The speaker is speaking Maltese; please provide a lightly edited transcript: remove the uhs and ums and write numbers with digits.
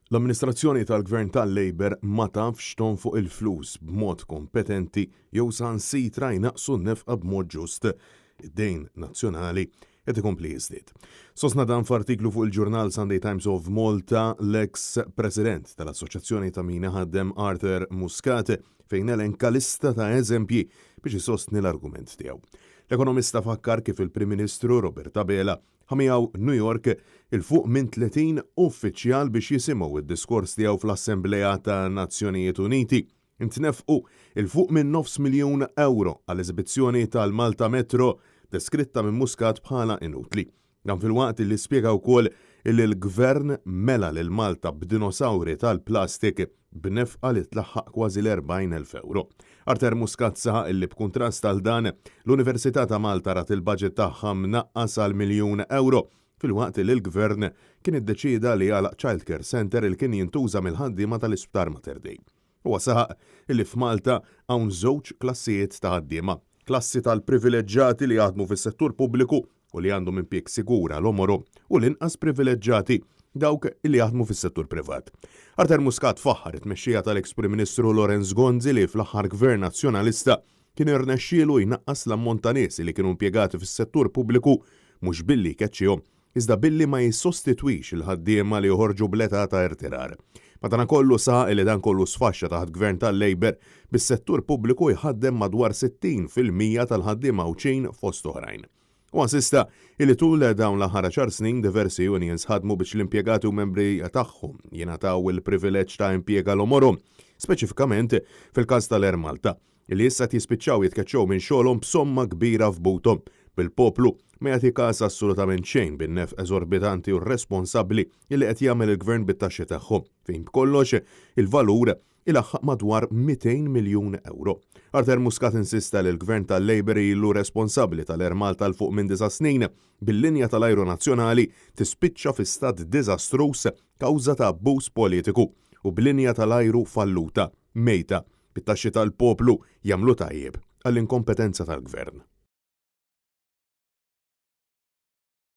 L-amministrazzjoni tal-Gvern tal-Labour ma tafx tonfoq il-flus b'mod kompetenti jew saħansitra jnaqqsu n-nefqa b'mod ġust. Id-dejn nazzjonali qed ikompli jiżdied. Sostna dan f'artiklu fuq il-ġurnal Sunday Times of Malta l-eks President tal-Assoċjazzjoni ta' Min Iħaddem Arthur Muscat fejn elenka lista ta' eżempji biex isostni l-argument tiegħu. L-ekonomista fakkar kif il-Prim Ministru Robert Abela Ħa miegħu New York 'il fuq minn 30 uffiċjal biex jisimgħu d-diskors tiegħu fl-Assemblea ta' Nazzjonijiet Uniti. Intnefqu 'il fuq minn nofs miljun ewro għall-eżibizzjoni tal-Malta Metro deskritta minn Muscat bħala inutli. Dan filwaqt li spjega wkoll illi l-Gvern mela lil Malta b'dinosawri tal-plastik b'nefqa li tlaħħaq kważi l-40,000 ewro. Arthur Muscat saħaq illi b'kuntrast għal dan, l-Università ta' Malta rat il-baġit tagħha mnaqqas għal miljun ewro, filwaqt li l-Gvern kien iddeċieda li jagħlaq childcare centre li kien jintuża mill-ħaddiema tal-Isptar Mater Dei. Huwa saħaq illi f'Malta hawn żewġ klassijiet ta' ħaddiema, klassi tal-privileġġati li jaħdmu fis-settur pubbliku u li għandhom impjieg sigur għal għomorhom u l-inqas privileġġati, dawk li jaħdmu fis-settur privat. Arthur Muscat faħħar it-tmexxija tal-eks Prim Ministru Lawrence Gonzi li fl-aħħar Gvern Nazzjonalista kien irnexxielu jnaqqas l-ammont ta' nies li kienu impjegati fis-settur pubbliku mhux billi jkeċċihom iżda billi ma jissostitwix il-ħaddiema li joħorġu bl-età ta' irtirar. Madanakollu saħaq li dan kollu sfaxxa taħt Gvern tal-Labour bis-settur pubbliku jħaddem madwar 60% tal-ħaddiema Għawdxin fost oħrajn. Huwa insista li tul dawn l-aħħar għaxar snin diversi unions ħadmu biex l-impjegati u membri tagħhom jingħataw il-privileġġ ta' impjieg għal għomorhom, speċifikament fil-każ tal-Air Malta, li issa qed jispiċċaw jitkeċċew minn xogħolhom b'somma kbira f'buthom, bil-poplu ma jagħti każ assolutament xejn bin-nefq eżorbitanti u rresponsabbli li qed jagħmel il-Gvern bit-taxxi tagħhom, fejn b'kollox il-valur ilaħħaq madwar 200 miljun ewro. Arthur Muscat insista li l-Gvern tal-Labour ilu responsabbli tal-Air Malta 'l fuq minn disa' snin, bil-linja tal-ajru nazzjonali tispiċċa fi stat diżastruż kawża ta' abbuż politiku u b'linja tal-ajru falluta, mejta, bit-taxxi tal-poplu jagħmlu tajjeb għall-inkompetenza tal-Gvern.